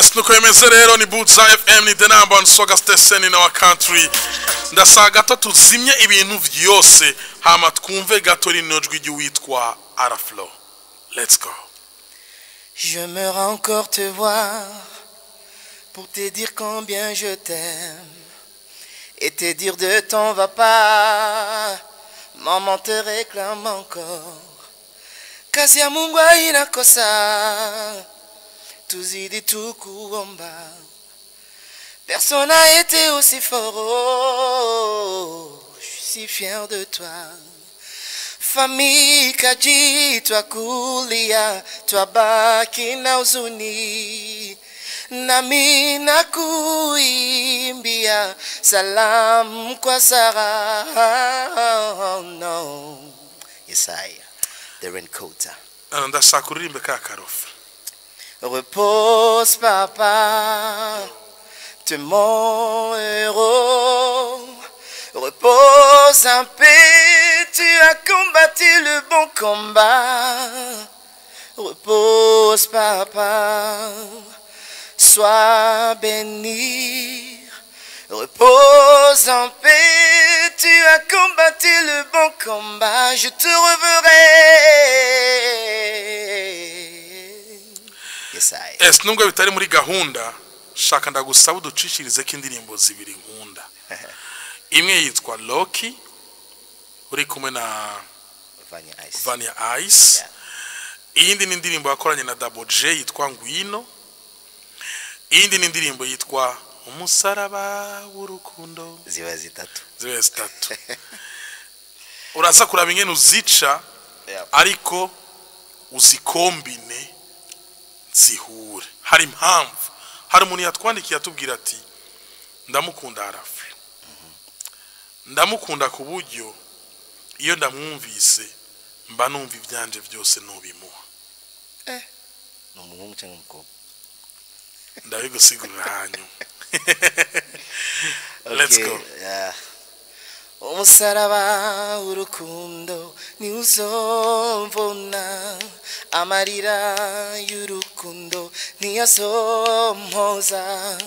Yes, nuko bimeze rero. Ni Buja FM, ni the number one soga station in our country. Ndasaba gato tuzimye ibintu vyose, hama twumve gato rino jwi ry'uwitwa Araflo. Let's go. J'aimerais encore te voir pour te dire combien je t'aime et te dire de t'en va pas. Maman te réclame encore. Kazi ya Mungu haina kosa, tuzidi tu kuomba. Personne n'a été aussi fort. Oh, je suis si fier de toi. Famille kaji twakulia, twabaki na huzuni, nami nakuimbia salamu kwa Sara. Oh, no. Yesaya, the raincoat. Ndashaka uririmbe ka ka refrain. Repose papa, tu es mon héros. Repose en paix, tu as combattu le bon combat. Repose papa, sois béni. Repose en paix, tu as combattu le bon combat. Je te reverrai. Yes, I. Yes, nubwo bitari muri gahunda, shaka ndagusaba uducishirize ko indirimbo zibiri nkunda. Imwe yitwa Loki uri kumwe na Vanya Ice. Vania Ice. Iyindi ni indirimbo yakoranye na Double J yitwa Ngwino. Iyindi ni indirimbo yitwa Umusaraba w'urukundo. Ziba zitatu. Zibe zitatu. Uraza kuraba ingene uzica, ariko uzikombine zihure. Hari impamvu. Hari umuntu yatwandikiye atubwira ati: "Ndamukunda Araflo, ndamukunda ku buryo iyo ndamwumvise mba numva ibyanje byose nubimuha." Ni umuhungu cyangwa umukobwa? Ndabigusigurira hanyuma. Let's Okay, go. Yeah. Umusaraba w'urukundo ni uzomvuna, amarira y'urukundo ntiyazompoza,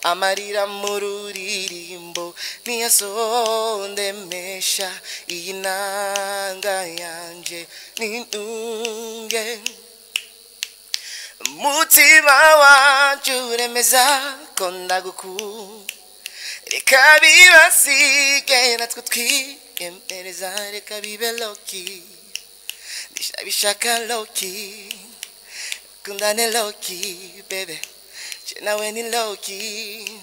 amarira mu ruririmbo ntiyazondemesha. Iyi nanga yanje nintunge, mutima wanje uremeza ko ndagukunda. Reka bibasige, natwe twiyemereza. Reka bibe low-key, ndabishaka low-key, kundane low-key, baby. Je nawe ni low-key.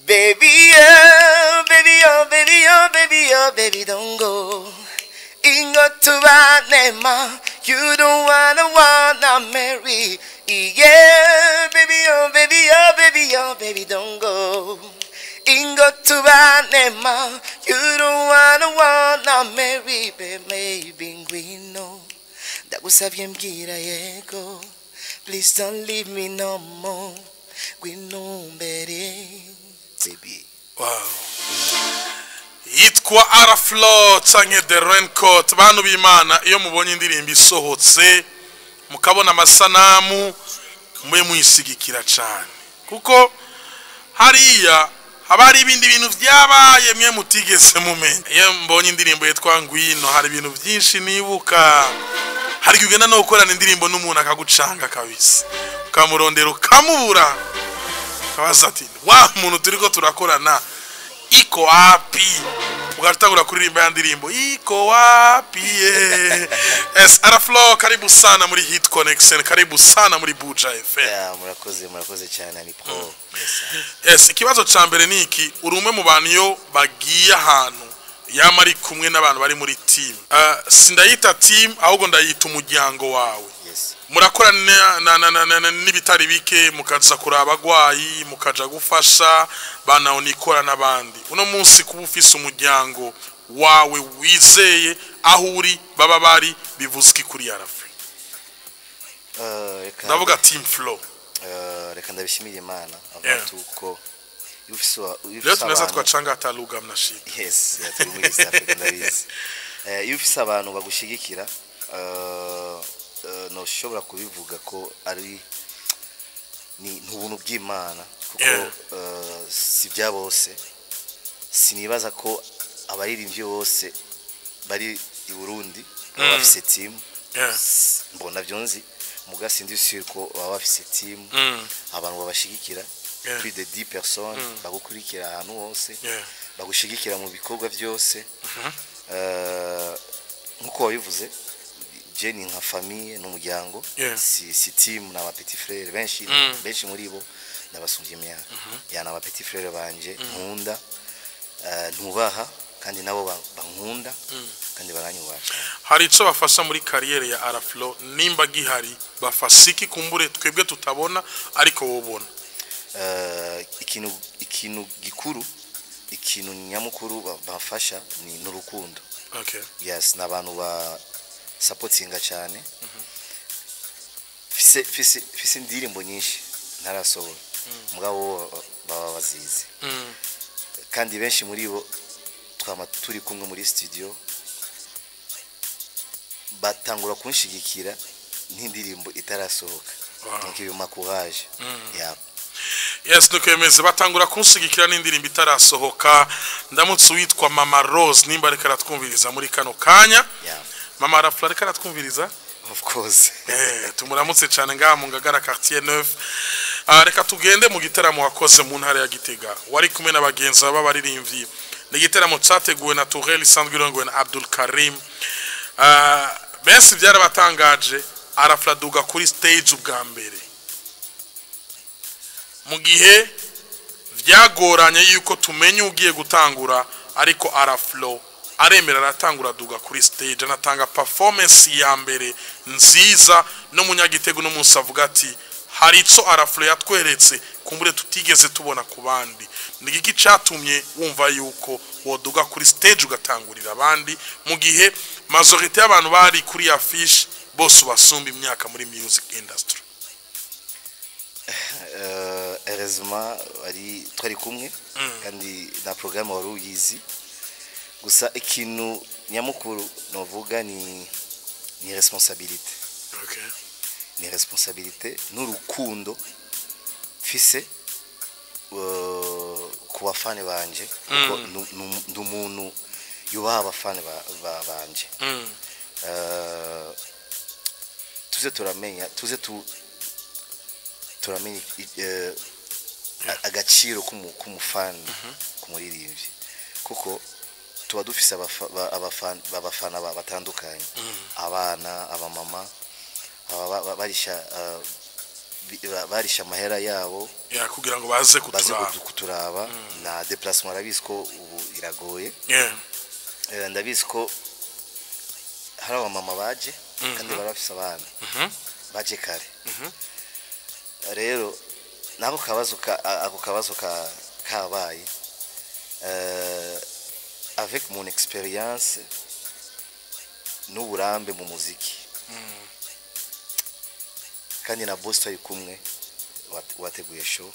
Baby, oh, baby, oh, baby, oh, baby, oh, baby, don't go. Ingo tubanema, you don't wanna wanna marry. Yeah, baby, oh, baby, oh, baby, oh, baby, don't go. Ingo tubanema, you don't wanna wanna marry, baby, ngwino. Ndagusavye mbwira yego. Please don't leave me no more. Ngwino mbere, baby. Wow. Yitwa Araflo canke The Raincoat. Bantu b'Imana, iyo mubonye indirimbo isohotse mukabona amasanamu, mube muyisigikira cane, kuko hariya haba hari ibindi bintu vyabaye mwe mutigeze mumenya. Iyo mbonye indirimbo yitwa Ngwino, hari ibintu byinshi nibuka. Hari igihe ugenda no gukorana indirimbo n'umuntu akagucanga kabisa, ukamurondera ukamubura, ukabaza ati: "Wa muntu turiko turakorana iko wapi?" Ugatangura kuririmba ya ndirimbo "Iko wapi?" Ye. Es Araflo, karibu sana muri Hit Connection, karibu sana muri Buja FM. Yeah, murakoze, murakoze cyane, ni pro. Yes, sir. Yes, ikibazo ca mbere ni iki: uri umwe mu bantu iyo bagiye ahantu yama ari kumwe n'abantu bari muri team. Sindayita team, ahubwo ndayita umuryango wawe. Murakora n'ibitari bike, mukaza kuraba abagwayi, mukaja gufasha banaonikora n'abandi. Uno munsi kuba ufise umuryango wawe wizeye, aho uri baba bari, bivuze iki kuri Araflo? Reka Ndavuga team flow. Reka ndabishimire Imana avant tout, ko iyo ufise iyo Leo ufise tunaweza tukachanga hata lugha, mna shida. Yes, yeah, turi muri East Africa, ndabizi. Iyo ufise abantu bagushigikira, noshobora kubivuga ko ari Ni ubuntu bw'Imana kuko si bya bose. Sinibaza ko abaririmbyi bose bari i Burundi baba bafise team. Mbona byo nzi muga sindi sûr ko baba bafise team, abantu babashigikira, plus de 10 personnes bagukurikira ahantu hose, bagushigikira mu bikorwa byose. Nkuko wabivuze, je ni nka famille, n'umuryango. Si team, ni aba petit frère benshi. Benshi muri bo nabasumbye imyaka ya, ni aba petit frère banje nkunda, ntubaha, kandi nabo bankunda kandi baranyubaha cyane. Hari ico bafasha muri carrière ya Araflo? Nimba gihari, bafasha iki kumbure twebwe tutabona ariko wobona? Ikintu gikuru, ikintu nyamukuru bafasha ni n'urukundo. Yes, ni abantu ba supportinga cyane. Fise indirimbo nyinshi ntarasohora, mugabo bo baba bazizi, kandi benshi muri bo twama turi kumwe muri studio, batangura kunshigikira n'indirimbo itarasohoka. Donc iyo ma courage, yeah. Yes, nuko bimeze, batangura kunshigikira n'indirimbo itarasohoka. Ndamutse witwa Mama Rose, nimba ariko aratwumviriza muri kano kanya. Mama Araflo ariko aratwumviriza? Of course. Tumuramutse cyane ngaha mu Ngagara, quartier neuf. Ah, reka tugende mu gitaramo wakoze mu ntara ya Gitega, wari kumwe n'abagenzi b'abaririmbyi. Ni igitaramo cyateguwe na Tourelle isanzwe irongowe na Abdul Karim. Ah, benshi byarabatangaje, Araflo aduga kuri stage ubwa mbere mu gihe byagoranye yuko tumenya ugiye gutangura, ariko Araflo aremera aratangura, aduga kuri stage, anatanga performance ya mbere nziza n'umunyagitego n'umunsi avuga ati hari ico Araflo yatweretse kumbure tutigeze tubona ku bandi. Ni iki catumye wumva yuko woduga kuri stage ugatangurira abandi mu gihe majorité y'abantu bari kuri affiche bose ubasumba imyaka muri music industry? Heureusement ari twari kumwe kandi na programme wari uyizi. Gusa ikintu nyamukuru novuga ni responsabilité. Ni responsabilité n'urukundo mfise ku bafane banje, kuko ndi umuntu yubaha abafane banje. Tuze turamenya, tuze turamenya agaciro k'umufana k'umuririmbyi, kuko tuba dufise abafana batandukanye, abana, abamama, aba barisha barisha amahera yabo ya kugira ngo baze baze kuturaba. Kuturaba na déplacement, arabizi ko ubu iragoye. Ndabizi ko hari abamama baje kandi bari bafise abana, baje kare. Rero nako kabazo ako kabazo kabaye, avec mon expérience n'uburambe mu muziki, kandi na boss twari kumwe wateguye show,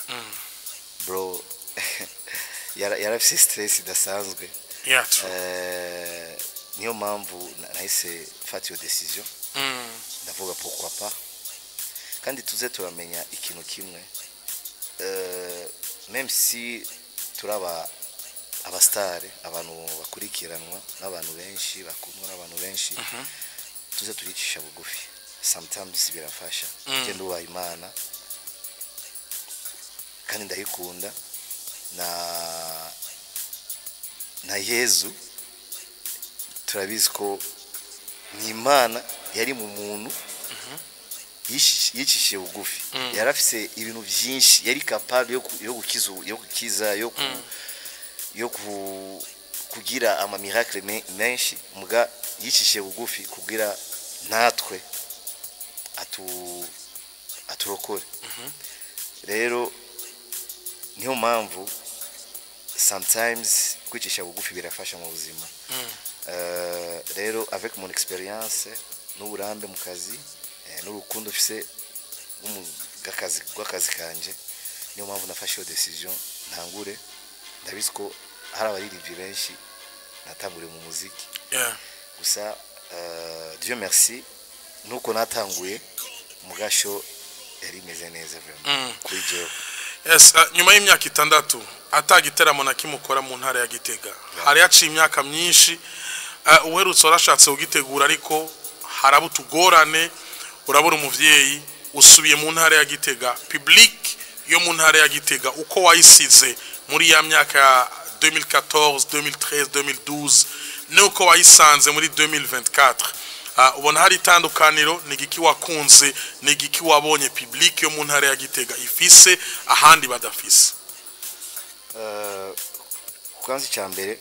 bro, yarafise stress idasanzwe. Yeah, true. Niyo mpamvu nahise mfata iyo décision. Ndavuga pourquoi pas. Kandi tuze turamenya ikintu kimwe, même si turaba abastare, abantu bakurikiranwa n'abantu benshi, bakundwa n'abantu benshi, tuze turicisha bugufi, sometimes birafasha. Je ndubaha Imana kandi ndayikunda na Yezu. Turabizi ko ni Imana yari mu muntu yicishije bugufi. Yarafise ibintu byinshi, yari capable yo gukiza, yo kugira ama miracle menshi, muga yicishije bugufi kugira natwe aturokore. Rero niyo mpamvu sometimes kwicisha bugufi birafasha mu buzima. Rero avec mon expérience n'uburambe mu kazi, n'urukundo mfise rw'akazi kanje, niyo mpamvu nafashe iyo décision ntangure. Ndabizi ko hari abaririmbyi benshi natanguriye mu muziki. Gusa Dieu merci, nuko natanguye mugasho. Yari imeze neza vraiment kuri jewe. Yes, nyuma y'imyaka 6 ata giteramo na kimukora mu ntara ya Gitega, hari yaciye imyaka myinshi. Uherutse warashatse kugitegura, ariko haraba utugorane, urabura umuvyeyi. Usubiye mu ntara ya Gitega, public yo mu ntara ya Gitega uko wayisize muri ya myaka ya 2014, 2013, 2012 nuko wayisanze muri 2024, ubona hari itandukaniro? Ni igiki wakunze? Ni igiki wabonye public yo mu ntara ya Gitega ifise ahandi badafise? Kwanza icya mbere,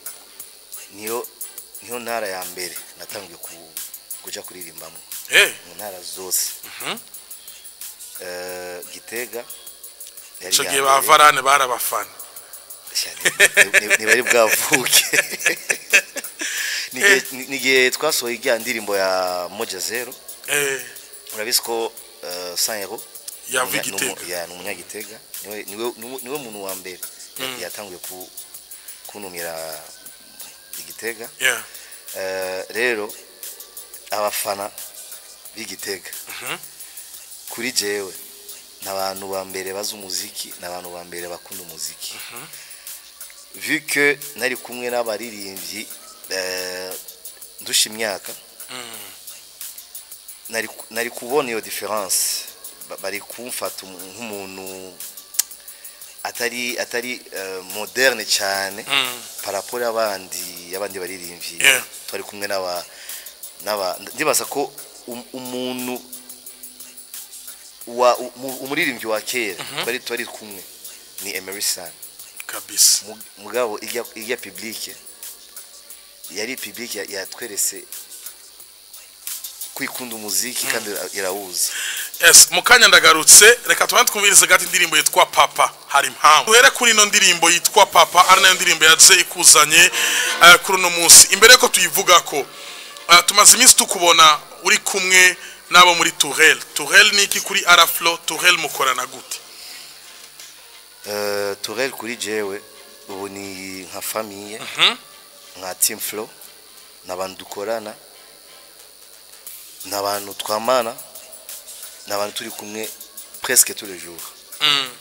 niyo ntara ya mbere natangiye kuja kuririmbamo mu ntara zose. Gitega yari Ico iya gihe mbere. Ba Varane barabafana. Sha, ntibari bwavuke. Ni igihe twasohoye ijya ndirimbo ya Moja Zero. Urabizi ko Saint Hero Yava i Gitega. Ya, ni umunyagitega, niwe muntu wa mbere yatanguye kuntumira igitega. Rero abafana b'igitega kuri jewe ni abantu ba mbere bazi umuziki, ni abantu ba mbere bakunda umuziki, vu que nari kumwe n'abaririmbyi ndusha imyaka, nari kubona iyo différence. Bari kumfata nk'umuntu atari moderne cyane par rapport y'abandi baririmbyi twari kumwe n'aba. Ndibaza ko umuntu wa umuririmbyi wa kera twari kumwe ni Emery San. Kabisa. Mugabo ijya public yari public yatwerese kwikunda umuziki kandi irawuzi. Yes, mu kanya ndagarutse. Reka tubanze twumvirize gato indirimbo yitwa Papa. Hari impamvu uhere kuri ino ndirimbo yitwa Papa, ari nayo ndirimbo yaje ikuzanye kuri uno munsi. Imbere yuko tuyivuga ko tumaze iminsi tukubona uri kumwe n'abo muri Tourelle. Tourelle ni iki kuri Araflo? Tourelle mukorana gute? Tourelle kuri jewe ubu ni nka famille, nka team flow, ni abantu dukorana, ni abantu twamana, ni abantu turi kumwe presque tous les jours.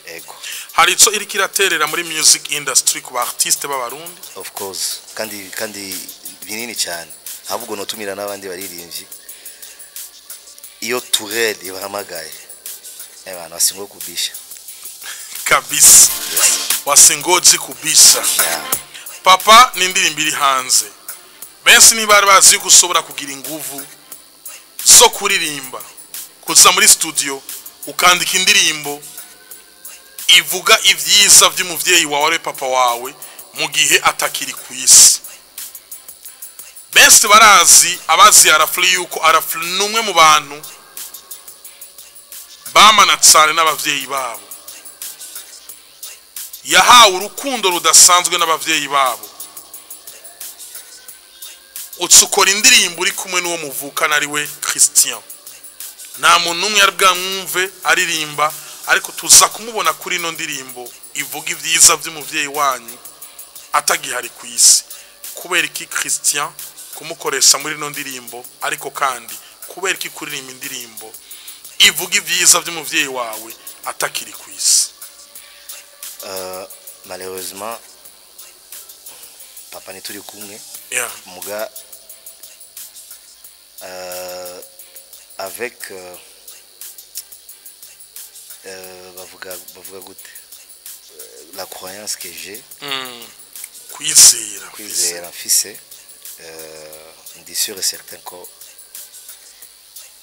Ego. Hari ico iriko iraterera muri music industry ku ba artiste b'Abarundi? Of course, kandi binini cyane. Ahubwo notumira n'abandi baririmbyi, iyo Tourelle ibahamagaye, abantu basingoye kubisha. Kabisa. Yes. Wasingoji kubisha. Yeah. Papa ni indirimbo iri hanze, benshi ntibari bazi yuko ushobora kugira inguvu zo kuririmba, kuza muri studio ukandika indirimbo ivuga ibyiza by'umuvyeyi wawe ari papa wawe mu gihe atakiri ku isi. Benshi barazi, abazi Arafli, yuko Arafli ni umwe mu bantu bamana cyane n'abavyeyi babo, yahawe urukundo rudasanzwe n'abavyeyi babo. Uca ukora indirimbo uri kumwe n'uwo muvukana ari we Christian. Nta muntu n'umwe yari bwamwumve aririmba, ariko tuza kumubona kuri ino ndirimbo ivuga ibyiza by'umuvyeyi wanyu atagihari ku isi. Kubera iki Christian kumukoresha muri ino ndirimbo? Ariko kandi kubera iki kuririmba indirimbo ivuga ibyiza by'umuvyeyi wawe atakiri ku isi? Malheureusement papa ntituri kumwe. Muga avec bavuga gute, la croyance que j'ai, Kwizera. Kwizera mfise, ndi sûr et certain ko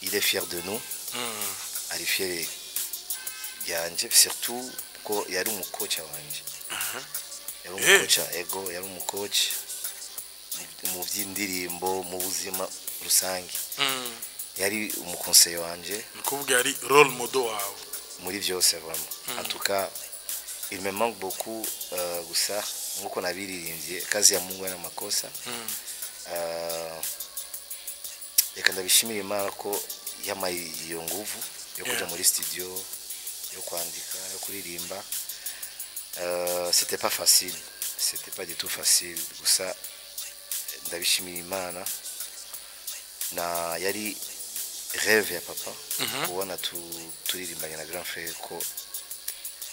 il est fier de nous, ari fier yanje, surtout ko yari umukoca wanje, yari umukoca. Ego, yari umukoca mu by'indirimbo, mu buzima rusange. Yari umukonseye wanje. Ni kuvuga yari role model wawe. Muri byose vraiment. En tout cas il me manque beaucoup. Gusa nkuko nabiririmbye, kazi ya Mungu na makosa. Reka ndabishimira Imana ko yamaye iyo nguvu yo kuja muri studio, yo kwandika, yo kuririmba. C'était pas facile, c'était pas du tout facile. Gusa ndabishimira Imana na yari Rêve ya papa kubona turirimbanye na grand frère, ko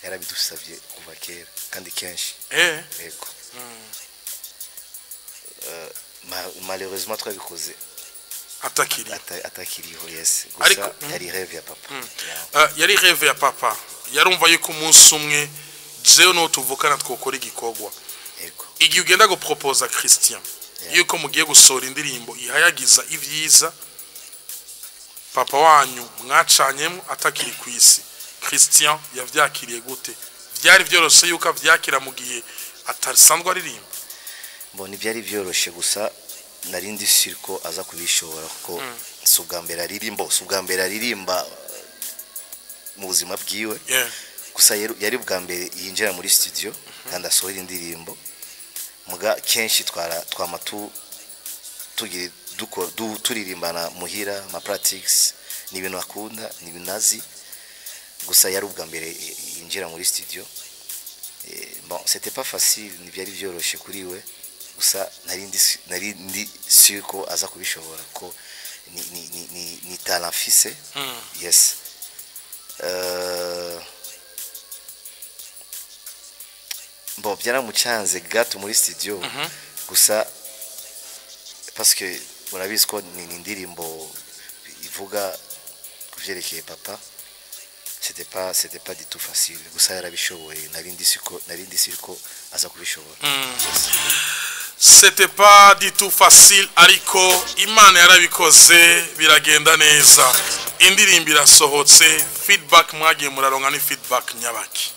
yarabidusabye kuva kera kandi kenshi. Yego. Malheureusement twabikoze atakiri atakiriho, yes. Gusa yari rêve ya papa. Yeah. Yari rêve ya papa, yarumva yuko umunsi umwe jewe n'uwo tuvukana twokora igikorwa. Yego. Igihe ugenda gupropoza Christian yuko mugiye gusohora indirimbo ihayagiza ibyiza papa wanyu mwacanyemo atakiri ku isi, Christian yavyakiriye gute? Byari byoroshe yuko avyakira mu gihe atasanzwe aririmba? Bon, ntibyari byoroshe, gusa nari ndi sûr ko aza kubishobora, kuko si ubwa mbere aririmba, si ubwa mbere aririmba mu buzima bwiwe. Gusa yari ubwa mbere yinjira muri studio kandi asohora indirimbo. Muga kenshi twara twama tugira turirimbana muhira, ma pratiques, ni ibintu akunda, ni ibintu azi. Gusa yari ubwa mbere yinjira muri studio. Bon, c'était pas facile, ntibyari byoroshe kuri we. Gusa nari ndi sûr ko aza kubishobora, ko ni talent afise. Yes. Bon, byaramucanze gato muri studio gusa, parce que murabizi ko ni indirimbo ivuga ku vyerekeye papa. C'était pas du tout facile, gusa yarabishoboye. Nari ndi sûr ko aza kubishobora. Yes. C'était pas du tout facile, ariko Imana yarabikoze, biragenda neza, indirimbo irasohotse. Feedback mwagiye muraronka ni feedback nyabaki?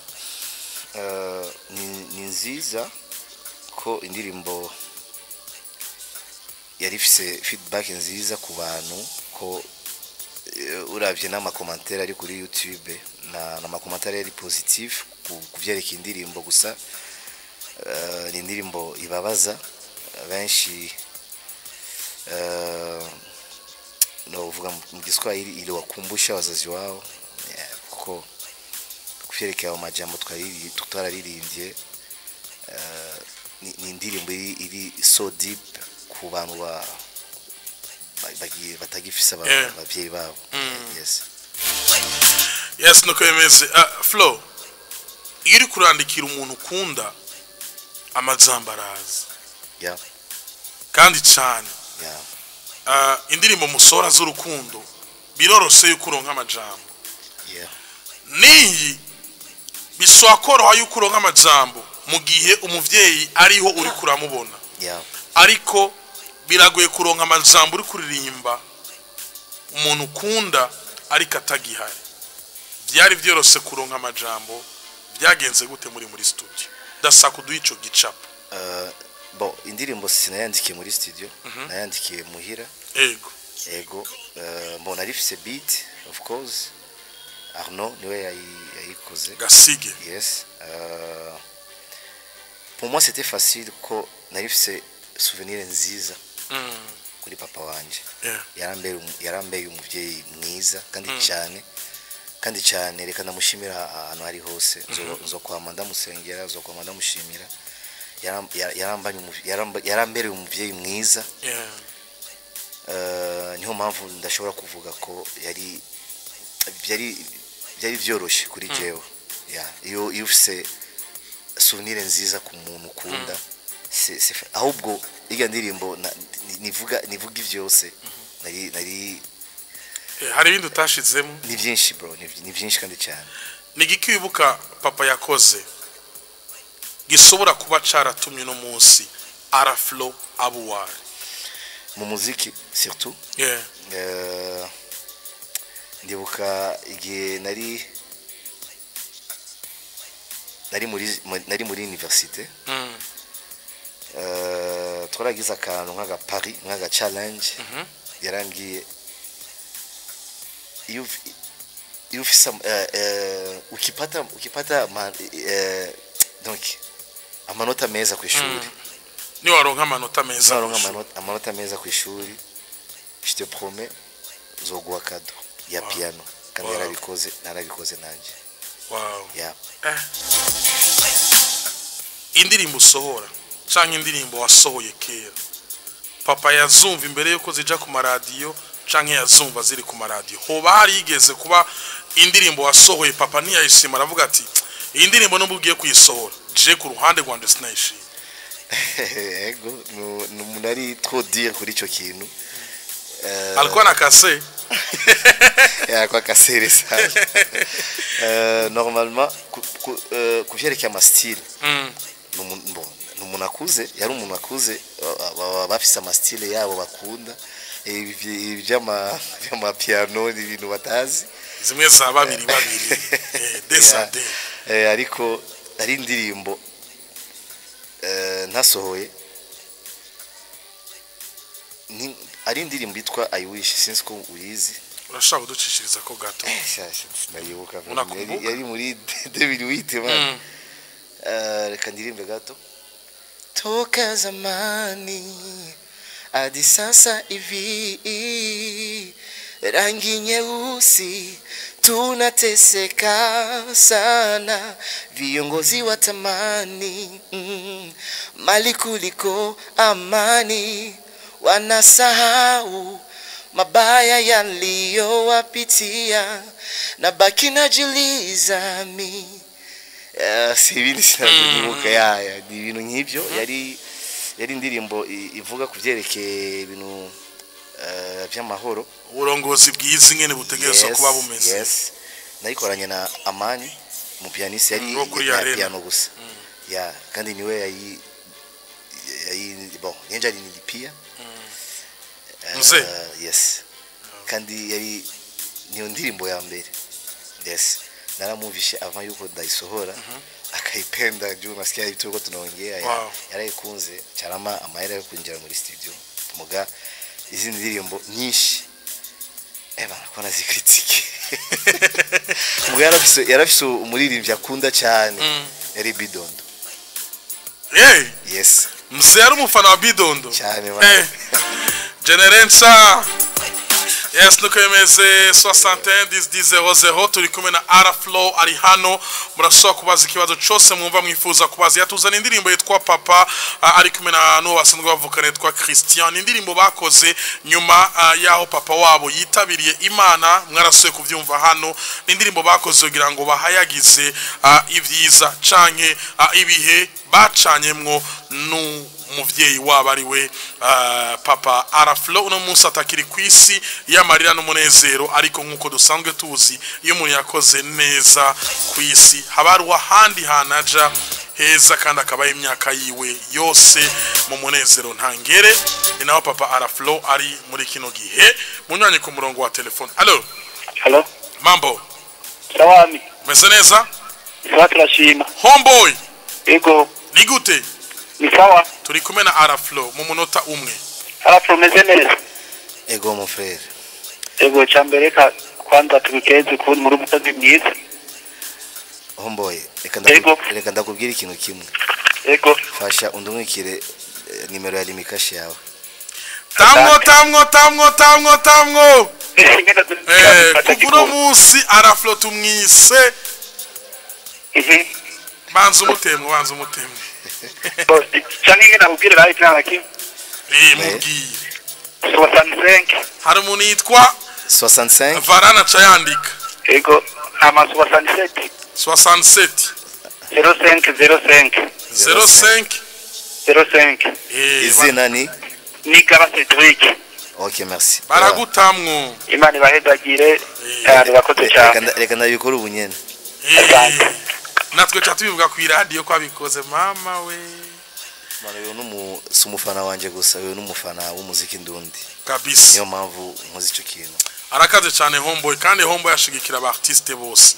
Ni nziza, ko indirimbo yari ifise feedback nziza ku bantu, ko uravye n'amakomantere ari kuri YouTube na n'amakomantere yari positif ku vyerekeye indirimbo. Gusa ni indirimbo ibabaza benshi, novuga mu Giswahili iliwakumbusha wazazi wao, yeah, kuko kuvyerekeye ayo majambo twararirimbye, ni indirimbo iri so deep ku bantu batagifise abavyeyi babo. Yes. Yes, nuko bimeze. Flo, iyo uri kurandikira umuntu ukunda, amajambo araza kandi cyane. Indirimbo musohora z'urukundo biroroshe yuko uronka amajambo. N'iyi bisaba koroha yuko uronka amajambo mu gihe umuvyeyi ariho uri kuramubona, ariko biragoye kuronka amajambo uri kuririmba umuntu ukunda ariko atagihari. Byari byoroshe kuronka amajambo? Byagenze gute muri studio? Ndashaka kuduha ico gicapo. Bon, indirimbo sinayandikiye muri studio, nayandikiye muhira. Ego. Bon, narifise beat, of course Arnaud niwe yayikoze. Gasige. Yes. Pour moi c'était facile, ko narifise souvenir nziza kuri papa wanje. Yarambeye umuvyeyi mwiza kandi cyane, kandi cyane. Reka ndamushimira ahantu ari hose. Nzokwama ndamusengera, nzokwama ndamushimira. Yarambereye umuvyeyi mwiza. Niho mpamvu ndashobora kuvuga ko yari byari byoroshe kuri jewe. Yeah. Iyo ufise souvenir nziza ku muntu ukunda, ahubwo irya ndirimbo nivuga ivyose nari Hari ibindi utashizemo? Ni byinshi bro, ni byinshi kandi cyane. Ni igiki wibuka papa yakoze gishobora kuba caratumye uno munsi Araflo abuwari? Mu muziki surtout. Ndibuka igihe nari muri université, twaragize akantu nk'aga pari, nk'aga challenge. Yarambwiye iyo ufise ukipata donc amanota meza ku ishuri, niwaronka amanota meza niwaronka kw'ishuri. Amanota meza ku ishuri, je te promets nzoguha cadeau ya piano. Kandi yarabikoze, narabikoze nanjye. Yeah. Indirimbo usohora canke indirimbo wasohoye kera, papa yazumva imbere yuko zija ku maradiyo Canke yazumva ziri ku maradiyo? Hoba harigeze kuba indirimbo wasohoye papa ntiyayishima, aravuga ati: "Iyi ndirimbo nubwo ugiye kuyisohora, je ku ruhande rwanje sinayishima"? Ego, ni umuntu ari trop dire kuri ico kintu. Alikuwa na kase. Kwa kasere sana. Normalement ku vyerekeye ama style, bon, ni umuntu akuze, yari umuntu akuze, baba bafise ama style yabo bakunda. Ibi vy'amapiano ni ibintu batazi. Zimwe za babiri babiri, desa. Yeah. De. Ariko ari indirimbo ntasohoye, ari indirimbo yitwa "I Wish", sinzi ko uyizi. Urashaka kuducishiriza ko gato? Sinayibuka. Unakumbuka? Yari muri 2008, man. Reka ndirimbe gato. Toka zamani hadi sasa hivi, rangi nyeusi tunateseka sana, viongozi watamani mali kuliko amani, wanasahau mabaya yaliyowapitia, na baki najiuliza mi. Si ibindi sinabyibuka, ya ni ibintu nk'ibyo. Yari indirimbo ivuga ku byerekeye ibintu by'amahoro. Uburongozi bwiza ingene butegerezwa kuba bumeze. Yes, nayikoranye na Amani, umupianiste, yari Wo kuri ya Arena. piano gusa ya, kandi niwe yayi, bon, yenje alinilipia. Mzee. Yes, kandi yari niyo ndirimbo ya mbere. Yes, naramwumvishe avant yuko ndayisohora, akaipenda juu nasikia vitu tuko tunaongea ya, yarayikunze cyarama amahera yo kwinjira muri studio. Muga izindi ndirimbo nyinshi bana nazikritike. Muga yarafise umuririmbyi akunda cyane, yari Bidondo. Hey, Yes. mzee ari umufana wa Bidondo. Cyane, man. Generensa. Yes, nuko bimeze. 61 10 00, turi kumwe na Araflow, ari hano. Murashobora kubaza ikibazo cyose mwumva mwifuza kubaza. Yatuzana indirimbo yitwa "Papa", ari kumwe na n'uwo basanzwe bavukana yitwa Christian. Ni indirimbo bakoze nyuma yaho papa wabo yitabiriye Imana. Mwarasuye kubyumva hano. Ni indirimbo bakoze kugira ngo bahayagize ibyiza canke ibihe bacanyemwo n'umuvyeyi wabo, ari we papa Araflo, uno munsi atakiri ku isi y'amarira n'umunezero. Ariko nk'uko dusanzwe tuzi, iyo umuntu yakoze neza ku isi haba hari ahandi hantu aja heza, kandi akabaho imyaka yiwe yose mu munezero ntangere. Ni naho papa Araflo ari muri kino gihe. Munywanyi ku murongo wa telefone, allo? Halo, Mambo? Sawami. Meze neza? Sawa, turashima. Homeboy? Ego, ni gute? Ni sawa. Turi kumwe na Araflo mu munota umwe. Araflo, meze neza. Ego, mon frère. Ego, cyambere ka kwanza tubikeze ukuntu muri umukozi mwiza. Homeboy, reka Ego. reka ndakubwira ikintu kimwe. Ego. Fasha undungikire nimero ya Limikashi yawe. Tamwo, tamwo, tamwo, tamwo, tamwo. Kuva uno munsi Araflo tumwise. Banza umutemwe, banza umutemwe. Canke ngenda kubwira live nta kimwe. Mubwire. 65. Hari umuntu yitwa 65. Varana aca yandika. Ego, ama 67. 67. 05 05. 05. 05. Izina ni? Nigaba Cedric. Ok, merci. Baragutamwo. Imana ibahezagire cyane, bakoze cyane. Reka ndabikora ubu nyene. Natwe ca tubivuga ku iradiyo ko abikoze, mama we. Mwana, uyu si umufana wanje gusa, uyu n'umufana w'umuziki ndundi. Kabisa. Niyo mpamvu nkoze ico kintu. Arakaze cyane homeboy, kandi homeboy ashigikira aba artiste bose.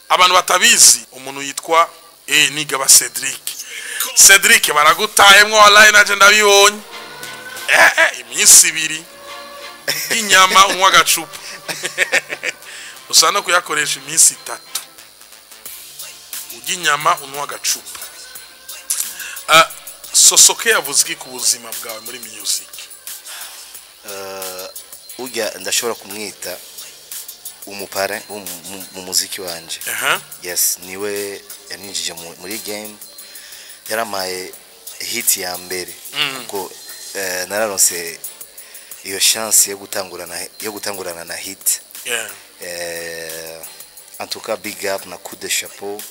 Abantu batabizi, umuntu yitwa Nigaba Cedric, Cedric baragutayemwo wallahi, naje ndabibonye. Iminsi ibiri inyama unywa agacupa, usa no kuyakoresha iminsi 3 urya inyama unywa agacupa. Sosoke yavuze iki ku buzima bwawe muri music? Urya ndashobora kumwita umupare mu muziki wanje. Yes, niwe yaninjije muri game, yaramaye hit ya mbere, kuko nararonse Iyo chance yo gutangurana na hit. En tout cas, big up na coup de chapeau.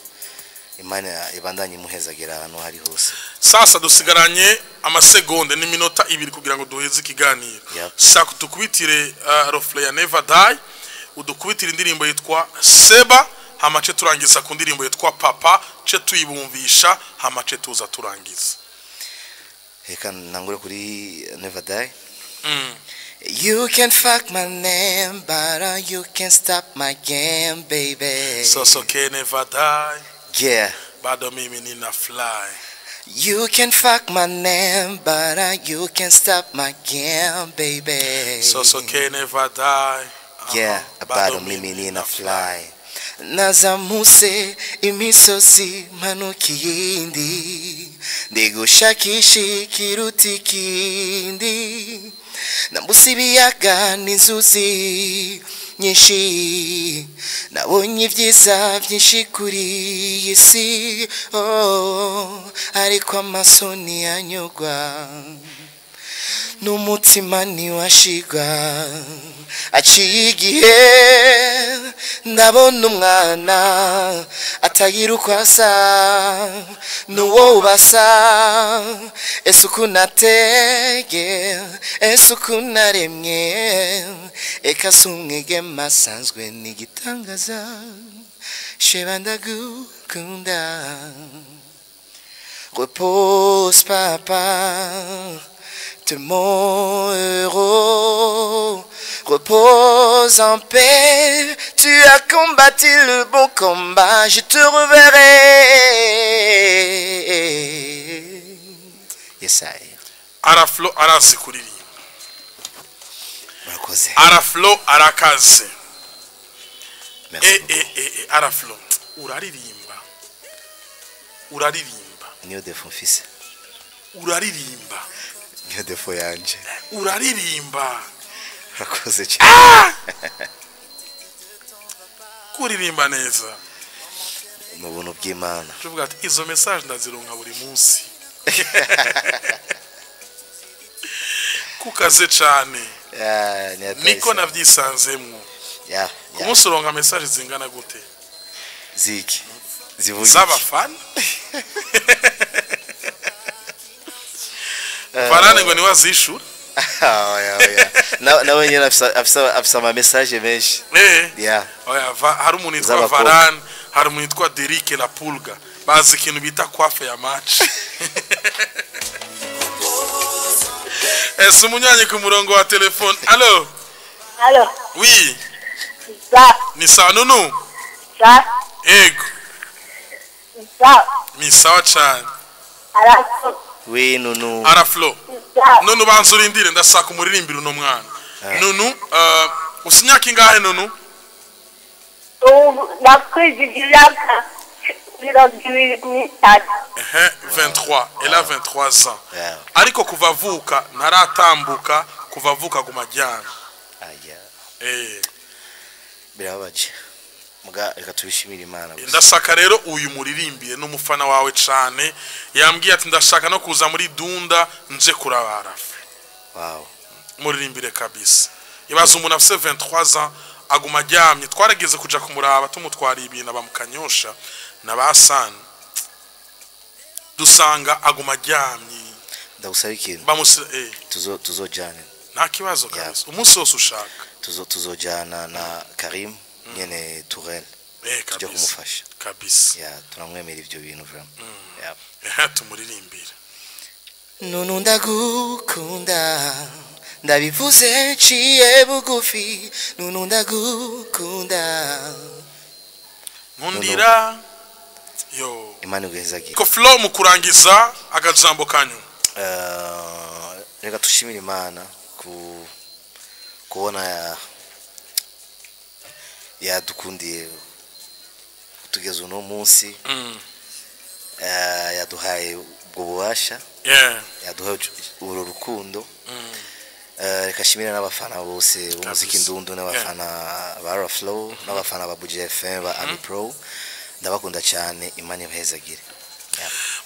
Imana ibandanye imuhezagira ahantu hari hose. Sasa dusigaranye amasegonde n'iminota 2 kugira ngo duheze ikiganiro. Saka tukubitire refrain ya Never Die, udukubitire indirimbo yitwa Seba, hamace turangiza ku ndirimbo yitwa Papa, ce tuyibumvisha, hamace tuza turangiza. Reka nangure kuri Never Die. You can fuck my name, but you can't stop my game, baby. So so can never die. Bado mimi nina fly. You can fuck my name, but you can't stop my game, baby. So so can never die. Yeah, bado mimi nina fly. Nazamutse imisozi mpanuka iyindi, ndigushakisha ikiruta ikindi, nambutse ibiyaga n'inzuzi nyinshi, nabonye ibyiza byinshi kuri iyi si, oh, ariko amaso ntiyanyurwa n'umutima ntiwashigwa. Aciye igihe ndabona umwana atagira uko asa n'uwo basa. Ese ukuntu ateye, ese ukuntu aremye, eka si umwigeme asanzwe, ni igitangaza. Sheba, ndagukunda. Repose, papa, t'es mon héros. Repose en paix, tu as combattu le bon combat, je te reverrai. Yes, I. Araflo arazi kuririmba. Murakoze. Araflo arakaze. Merci e beaucoup. e e e Araflo, uraririmba, uraririmba. Niyo défaut mfise. Uraririmba. Niyo défaut yanje. Uraririmba. Murakoze cyane. Kuririmba neza. Mu buntu bw'Imana. Tuvuga ati izo message ndazironka buri munsi, kukaze cyane. Yeah, ni hatari Niko sana. navyisanzemwo. Ku munsi uronka message zingana gute? Ziki zivuga iki? Z'abafana. Varane ngo niwe azishura. Oya, oya. Nawe nyine afise ama message menshi. Oya, hari umuntu yitwa Z'abakobwa. Varane, hari umuntu yitwa Derike La Pulga, bazi ikintu bita coiffe ya match. Ese umunywanyi ku murongo wa telefone, allo? Allo? Oui. Sa. Ni sawa, Nunu? Sa. Ego. Sa. Ni sawa cane. Araso. Oui, Nunu. Araflo. Sa. Nunu, banza urindire, ndashaka umuririmbire uno mwana. Nunu, ufise imyaka ingahe, Nunu? Ubu nakwije imyaka 23. Ehe, 23, elle a 23 ans. Ariko kuva avuka ntaratambuka, kuva avuka aguma aryamye. Aya. Birababaje, muga reka tubishimire Imana gusa. Ndashaka rero uyu muririmbiye, n'umufana wawe cane, yambwiye ati ndashaka no kuza muri Dunda nje kuraba Arafa. Muririmbire kabisa. Ibaza umuntu afise 23 ans aguma aryamye. Twarageze kuja kumuraba, tumutwariye ibintu abamukanyosha na basani, dusanga aguma aryamye. Ndagusaba ikintu. Bamusi Tuzojana. Nta kibazo kabisa, umunsi wose ushaka. Tuzojana na Karim nyene Tourelle, tujya kumufasha. Kabisa. Yeah, turamwemera ivyo bintu vraiment. Yeah. Tumuririmbire. Nunu, ndagukunda, ndabivuze nciye bugufi. Nunu, ndagukunda. Nkundira yo. Imana iguhezagire. Ko Flow, mu kurangiza, akajambo kanyu. Reka tushimire Imana ku kubona yadukundiye kutugeza uno munsi. Yaduhaye ubwo bubasha, yaduhaye uru rukundo. Reka shimire n'abafana bose b'umuziki ndundu, n'abafana ba Raflow, n'abafana ba Buja FM, ba Ami Pro. Ndabakunda cyane, Imana ibahezagire.